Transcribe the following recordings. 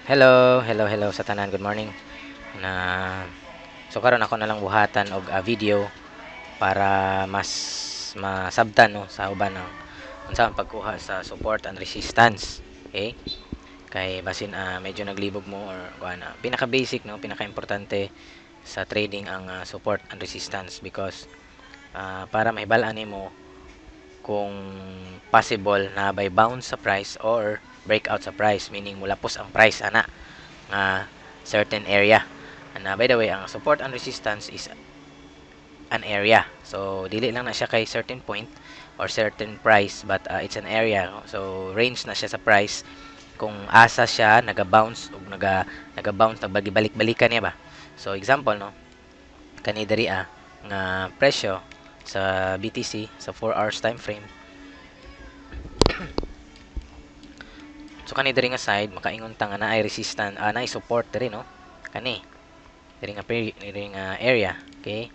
Hello, hello, hello sa tanan. Good morning. Na so karon ako na lang buhatan og video para mas masabtan, no, sa uban ang unsa ang pagkuha sa support and resistance. Okay? Kay basin medyo naglibog mo or kuan na. Pinaka basic, no, pinaka importante sa trading ang support and resistance because para mahibal-an nimo kung possible na by bounce sa price or breakout sa price, meaning mulapos ang price ana nga certain area. And by the way, ang support and resistance is an area. So dili lang na siya kay certain point or certain price, but it's an area. So range na siya sa price kung asa siya naga-bounce ug naga-bounce, nagbagi-balik-balikan niya ba. So example, no, kani diri nga presyo sa BTC sa 4 hours time frame. So kani diri nga side, makaingon ta nga naay resistance, naay support diri, no, kani diri nga area, okay?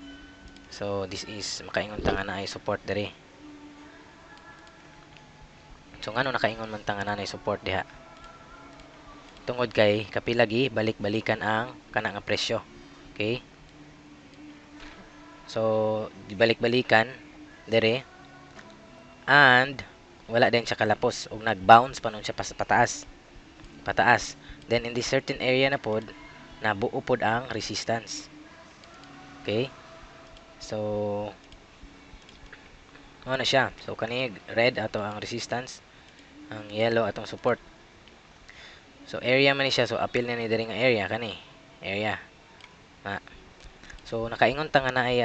So this is makaingon ta nga naay support diri. So ngano nakaingon man ta nga naay support diha? Tungod kay kapila gi balik-balikan ang kana nga presyo, okay? So balik-balikan diri and wala din siya kalapos ug nag-bounce pa nun siya pataas pataas. Then in this certain area na pod nabuo pod ang resistance, okay? So mao na siya. So kani red ato ang resistance, ang yellow atong support. So area man ni siya, so apil na ni diri nga area, kani area. So nakaingon ta nga naay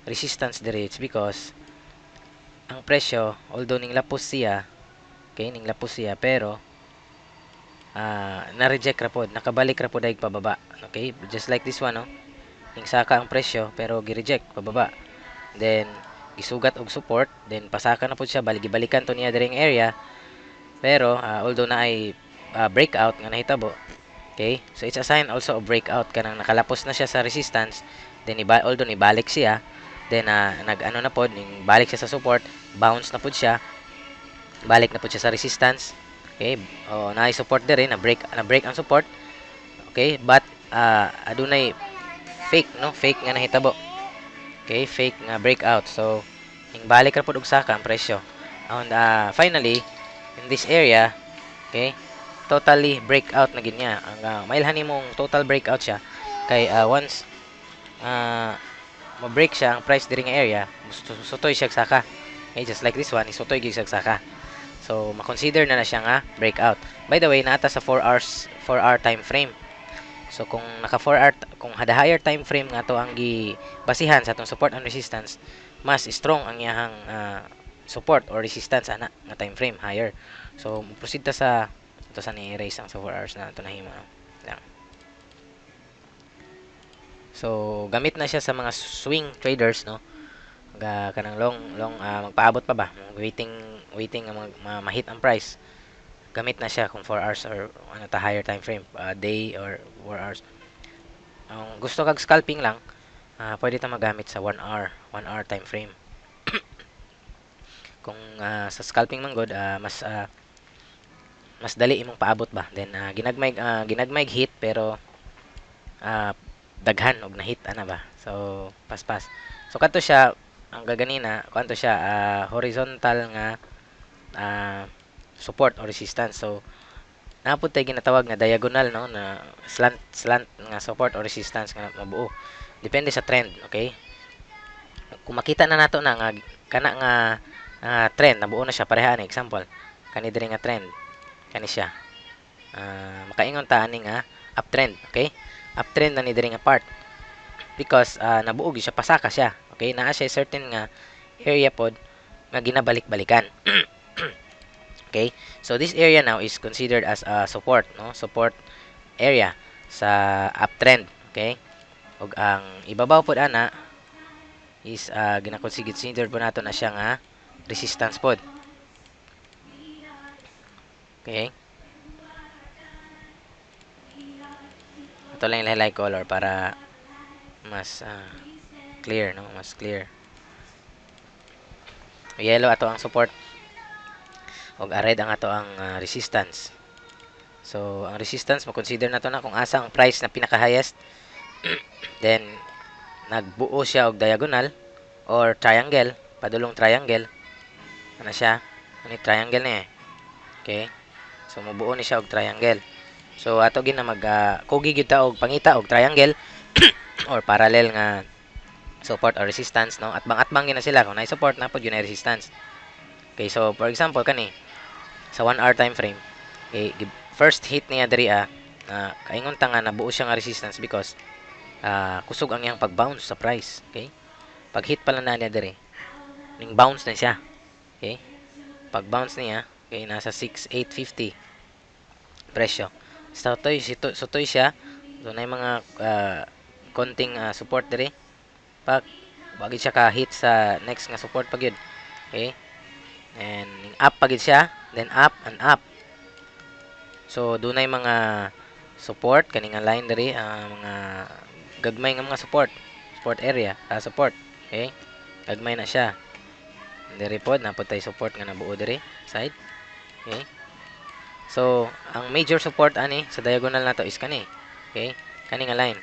resistance diri. It's because ang presyo, although ning lapos siya, okay, ning lapos siya, pero na-reject ra pod, nakabalik ra pod dayeg pababa, okay? Just like this one, no, ning saka ang presyo pero gi-reject pababa, then gisugat og support, then pasaka na pod siya, balik gibalikan to niya diri area. Pero although naay breakout nga nahitabo, okay, so it's a sign also of breakout kanang nakalapos na siya sa resistance, then iba, although nibalik siya, then nag ano na pod, ning balik siya sa support, bounce na pod siya, balik na pod siya sa resistance, okay? Oh, naay support diri, na break ang support, okay? But adunay fake, no, fake nga nahitabo, okay, fake nga breakout. So ning balik ra pod og saka ang presyo and finally in this area, okay, totally breakout na gid niya. Ang mailhan nimong total breakout siya kay once ma-break siya ang price diri nga area, sutoy siya saka. Okay, just like this one, isutoy gyud siya saka. So ma-consider na na siya nga breakout. By the way, naa ta sa 4 hours, 4 hour time frame. So kung naka 4 hour, kung hada higher time frame nga to ang gibasihan sa atong support and resistance, mas strong ang iyahang support or resistance ana nga time frame higher. So proceed ta sa ito sa ni-erase ang sa 4 hours na ito nahimo, no? Lang. So gamit na siya sa mga swing traders, no, ga kanang long long magpaabot pa ba, waiting waiting nga ma-hit ang price. Gamit na siya kung 4 hours or ano ta higher time frame, day or 4 hours. Ang gusto kag scalping lang, pwede ta magamit sa 1 hour, 1 hour time frame. Kung sa scalping man gud, mas dali imong paabot ba, then ginagmay hit pero daghan og na-hit ana ba. So paspas. So kadto siya ang gaganina, kuan to siya, horizontal nga support or resistance. So naa pud tay ginatawag nga diagonal, no, na slant slant nga support or resistance nga mabuo depende sa trend, okay? Kung makita na nato na nga kana nga trend nabuo na siya, pareha ani example kani diri nga trend, kani siya, makaingon ta ani nga uptrend, okay? Uptrend na ni diri nga part because nabuo gyud siya, pasaka siya, okay? Naa siya certain nga area pod nga ginabalik-balikan, okay? So this area now is considered as a support, no, support area sa uptrend, okay? Ug ang ibabaw pod ana is gina-consider po nato na siya nga resistance pod, okay? Ito lang yung highlight color para mas clear, no, mas clear. Yellow ato ang support ug red ang ato ang resistance. So ang resistance, mo-consider nato na kung asa ang price na pinaka highest, then nagbuo siya og diagonal or triangle, padulong triangle. Ano siya? Ani triangle ni eh. Okay? So mobuo ni siya og triangle. So ato gina mag kugi gyud ta og pangita og triangle or parallel nga support or resistance, no? Atbang-atbang gyud na sila. Kung naay support, naa pod gyud na resistance. Okay, so for example, kani sa 1 hour time frame, okay, first hit niya diri ah, na kaingon ta nga nabuo siya nga resistance because kusog ang iyang pag-bounce sa price. Okay? Pag hit pa lang na niya diri, ning bounce na siya. Okay? Pag bounce niya, okay, nasa 6,850 presyo. So toy sutoy siya. So naay mga konting support diri. Pak wagi siya ka hit sa next nga support pa gyud. Okay? And ning up pa gyud siya, then up and up. So dunay mga support kani nga line diri, mga gagmay nga mga support, support area, support. Okay? Gagmay na siya. Diri pod naa pod tay support nga nabuo diri side. Okay? So ang major support ani sa diagonal nato is kani. Okay? Kani nga line.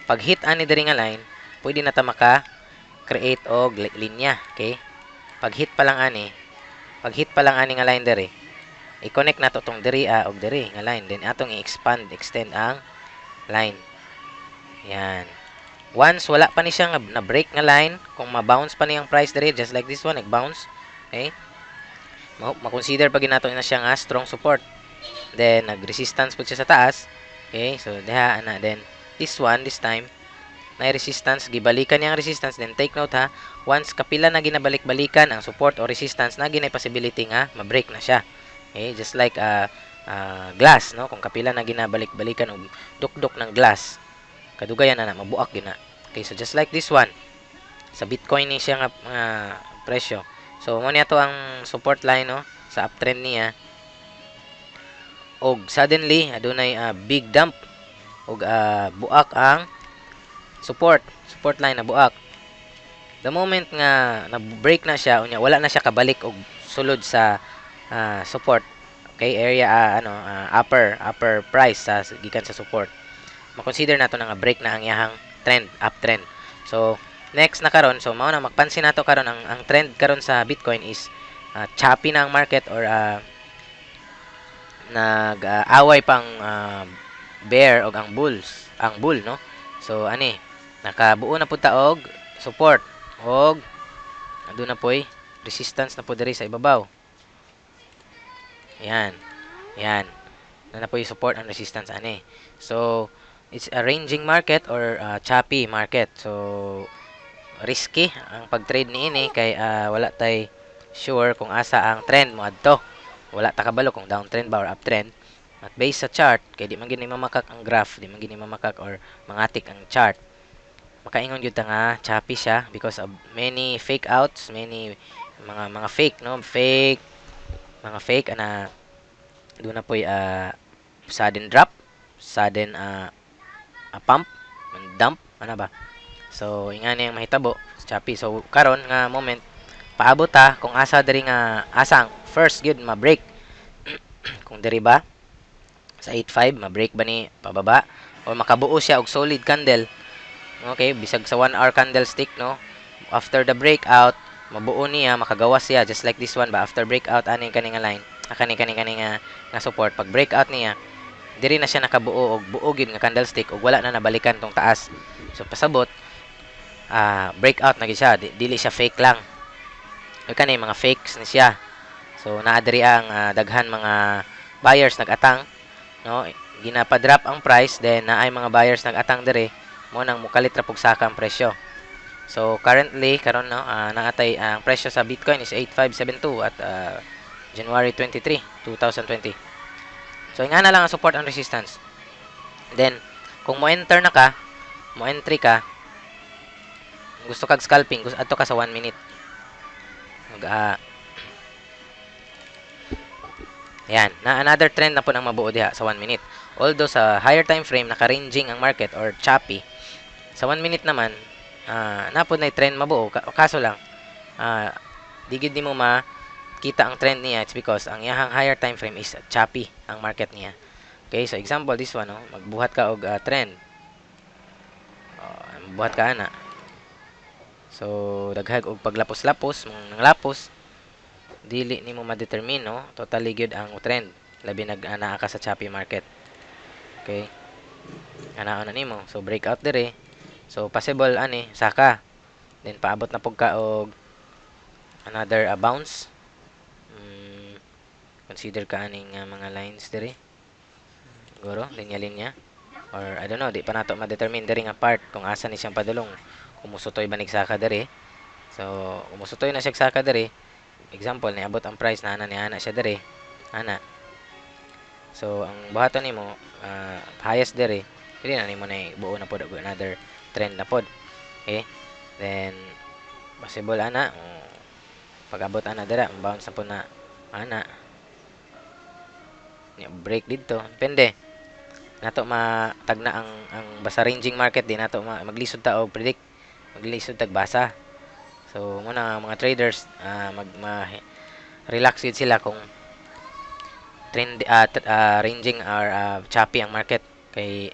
Pag hit ani diri nga line, pwede na ta maka create og linya, okay? Pag hit pa lang ani, pag hit pa lang ani nga line diri, i-connect nato tong diri ah, og diri nga line, then atong i-expand, extend ang line. Yan. Once wala pa ni siya nga na break nga line, kung ma-bounce pa niyang price diri, just like this one, nag-bounce, okay? Ma-consider pa ginato na siya nga strong support. Then nag-resistance pud siya sa taas. Okay? So diha ana, then this one, this time na resistance, gibalikan niya ang resistance. Then take note ha, once kapila na ginabalik-balikan ang support or resistance, na ginay possibility nga ma-break na siya. Okay, just like glass, no? Kung kapila na ginabalik-balikan og dukdok ng glass, kadugayan na na mabuak gyud na. Okay, so just like this one sa Bitcoin ni siya nga presyo. So mo niya to ang support line, no, sa uptrend niya, og suddenly adunay big dump og buak ang support support line na buak. The moment nga na break na siya, unya wala na siya kabalik og sulod sa support, okay, area, ano, upper upper price sa gikan sa support, ma-consider nato na nga break na ang iyahang trend, uptrend. So next na karon, so mao na magpansin nato karon, ang trend karon sa Bitcoin is choppy na ang market or nag-away pang bear og ang bulls, ang bull, no? So ani nakabuo na pud ta og support og aduna poy resistance na po diri sa ibabaw. Yan, yan na poy support and resistance ani. So it's a ranging market or choppy market, so risky ang pag-trade niini kay wala tay sure kung asa ang trend mo adto. Wala ta kabalo kung downtrend ba or uptrend. At based sa chart, kay di man gini mamakak ang graph, di man gini mamakak or mangatik ang chart, makaingon gyud ta nga choppy siya because of many fake outs, many mga fake, no, fake, mga fake ana. Duna poy sudden drop, sudden pump and dump ana ba. So ingani ang mahitabo sa choppy. So karon nga moment, paabot ta kung asa diri nga asa ang first gyud ma-break, kung diri ba sa 8.5 ma-break ba ni pababa or makabuo siya og solid candle. Okay, bisag sa 1 hour candlestick, no, after the breakout mabuo niya, makagawas siya, just like this one ba. After breakout ani kani nga line, kani kani kani nga support, pag breakout niya diri na siya nakabuo og buo gyud nga candlestick ug wala na nabalikan tong taas. So pasabot breakout na gyud siya, dili siya fake lang. Kay kani mga fakes ni siya. So naa diri ang daghan mga buyers nagatang, no? Ginapa-drop ang price, then naay mga buyers nagatang diri, mo nang mukalit ra pug saka ang presyo. So currently karon, no, naatay ang presyo sa Bitcoin is 8572 at January 23, 2020. So ingana lang ang support and resistance. Then kung mo enter na ka, mo entry ka, gusto kag scalping, gusto adto ka sa 1 minute. Mag yan, na another trend na po nang mabuo diha sa 1 minute. Although sa higher time frame naka-ranging ang market or choppy, sa 1 minute naman naa pod na trend mabuo, kaso lang di gid nimo makita ang trend niya. It's because ang iyahang higher time frame is choppy ang market niya. Okay, so example this one, no, magbuhat ka og trend. Buhat ka ana. So daghag og paglapos-lapos, mong nanglapos, dili nimo ma-determine, no, totally gyud ang trend labi nag naa ka sa choppy market. Okay? Ana na nimo. So breakout dire. So possible ani saka. Then paabot na pug ka og another bounce. Consider ka aning mga lines dire. Siguro linya-linya or I don't know, di pa nato ma-determine diri nga part kung asa ni siyang padulong. Kung musutoy ba nig saka diri. So kung musutoy na siya saka diri, example niabot ang price na ana ni ana siya diri. Ana. So ang buhaton nimo highest diri, pwede na nimo na buo na pod og another trend na pod. Okay? Then possible ana pag-abot ana dira, bounce na pod na ana. Break didto, depende. Nato matagna ang basta ranging market, di nato maglisod ta og predict, maglisod tag basa. So muna mga traders mag relax gid sila kung trend ranging or choppy ang market kay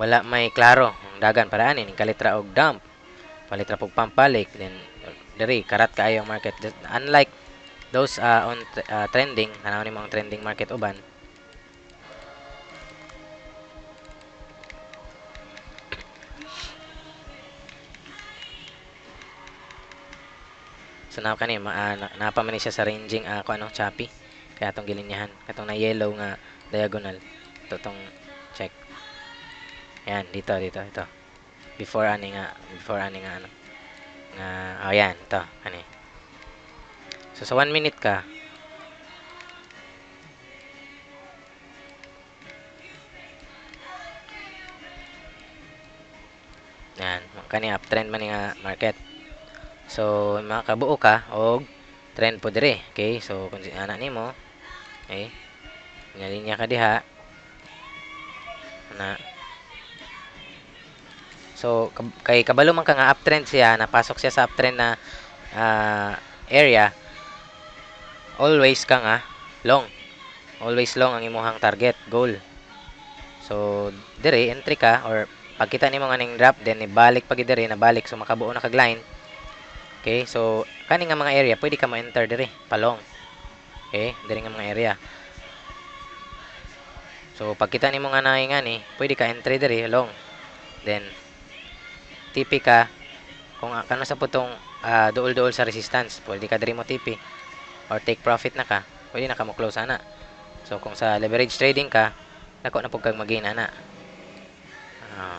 wala may klaro ang dagan para ani ning kalit ra og dump, palit ra pug pampalik, then diri karat kaayo ang market. Unlike those on trending, tan-aw nimo ang trending market uban. So na kani napa man ni siya sa ranging ako ano choppy kaya atong gilinyahan katong na yellow nga diagonal to tong check. Yan dito dito ito. Before ani nga ano nga oh yan ito ani. So sa 1 minute ka yan kani uptrend man ni nga market. So makabuo ka og trend po dire. Okay, so kung ana nimo, okay, linya ka diha ana. So kay kabalo man ka nga uptrend siya, napasok siya sa uptrend na area, always ka nga long. Always long ang imuhang target goal. So dire entry ka or pagkita nimo nga ning drop then ibalik pag dire nabalik, so makabuo na kag line. Okay, so kani nga mga area pwede ka mo-enter dire palong. Okay, dire nga mga area. So pagkita nimo nga naay ngani, pwede ka entry dire long. Then TP ka kung kano sa putong duol-duol sa resistance, pwede ka diri mo TP or take profit na ka, pwede na ka mo close ana. So kung sa leverage trading ka, dako na pud kag mag-gain ana.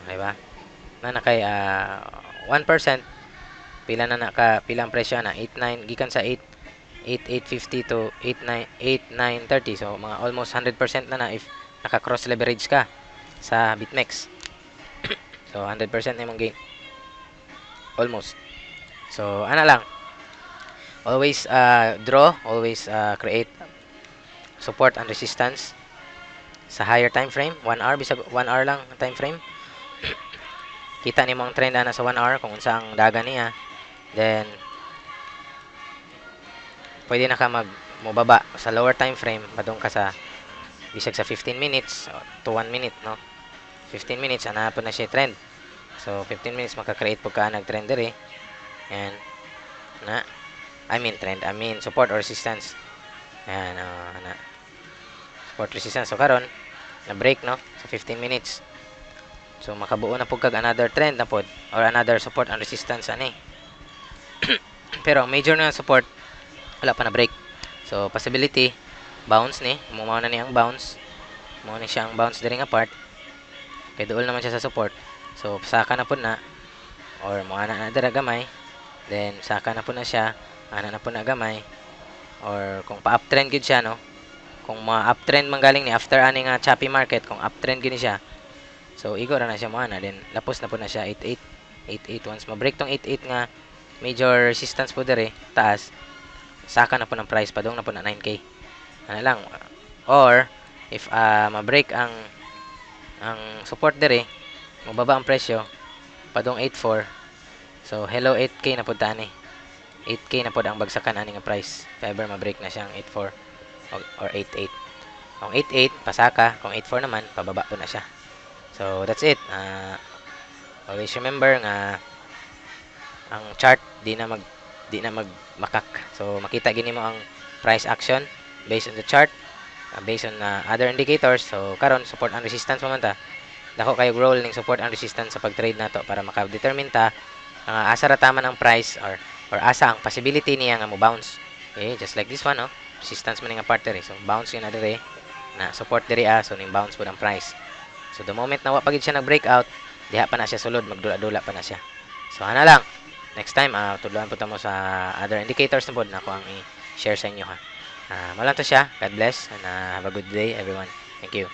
Di ba? Na kay 1%. Pila na ka pila ang presyo ana 89 gikan sa 8 8850 to 89 8930, so mga almost 100% na na if naka cross leverage ka sa BitMEX. So 100% na imong gain almost. So ana lang, always draw, always create support and resistance sa higher time frame, 1 hour, bisag 1 hour lang ang time frame. Kita nimo ang trend ana sa 1 hour kung unsa ang dagan niya. Then pwede na ka mag mobaba sa lower time frame, padung ka sa bisag sa 15 minutes to 1 minute, no. 15 minutes ana po na siya trend. So 15 minutes maka-create po ka nag trend diri. And na I mean trend, I mean support or resistance. Ayan, ana. Support resistance. So karon na break, no, sa 15 minutes. So makabuo na pud kag another trend na pod or another support and resistance ani. Pero ang major na support wala pa na break. So possibility bounce ni, mao na ni ang bounce. Mao ni siya ang bounce diri nga part. Kay duol naman siya sa support. So saka na pud na or mo ana na dira gamay. Then saka na pud na siya, ana na pud na gamay. Or kung pa-uptrend gid siya, no. Kung ma-uptrend man galing ni after ani nga choppy market, kung uptrend gid ni siya. So igo ra na siya mo ana, then lapos na pud na siya 88 88. Once ma-break tong 88 nga major resistance po diri taas, saka na po ng price padung na po na 9k. Ana lang. Or if ma-break ang support diri, mababa ang presyo padung 84. So hello 8k na pud ta ani. 8k na pod ang bagsakan ani nga price if ever ma-break na siyang 84 or 88. Kung 8.8, pasaka. Kung 8.4 naman, pababa po na siya. So, that's it. Always remember nga ang chart di na mag makak. So, makita gini mo ang price action based on the chart, based on other indicators. So, karon support and resistance pa man ta. Dako kayo role ning support and resistance sa pag-trade nato para maka-determine ta asa ra taman ang price or asa ang possibility niya nga mo bounce. Okay, just like this one, no? Resistance man nga part diri. So, bounce yun na diri na support diri ah, so ning bounce pud ang price. So the moment na wa pa gid siya nag breakout, diha pa na siya sulod, magdula-dula pa na siya. So ana lang. Next time, tudloan po ta mo sa other indicators na pod na ako ang i-share sa inyo ha. Mao lang to siya. God bless and have a good day, everyone. Thank you.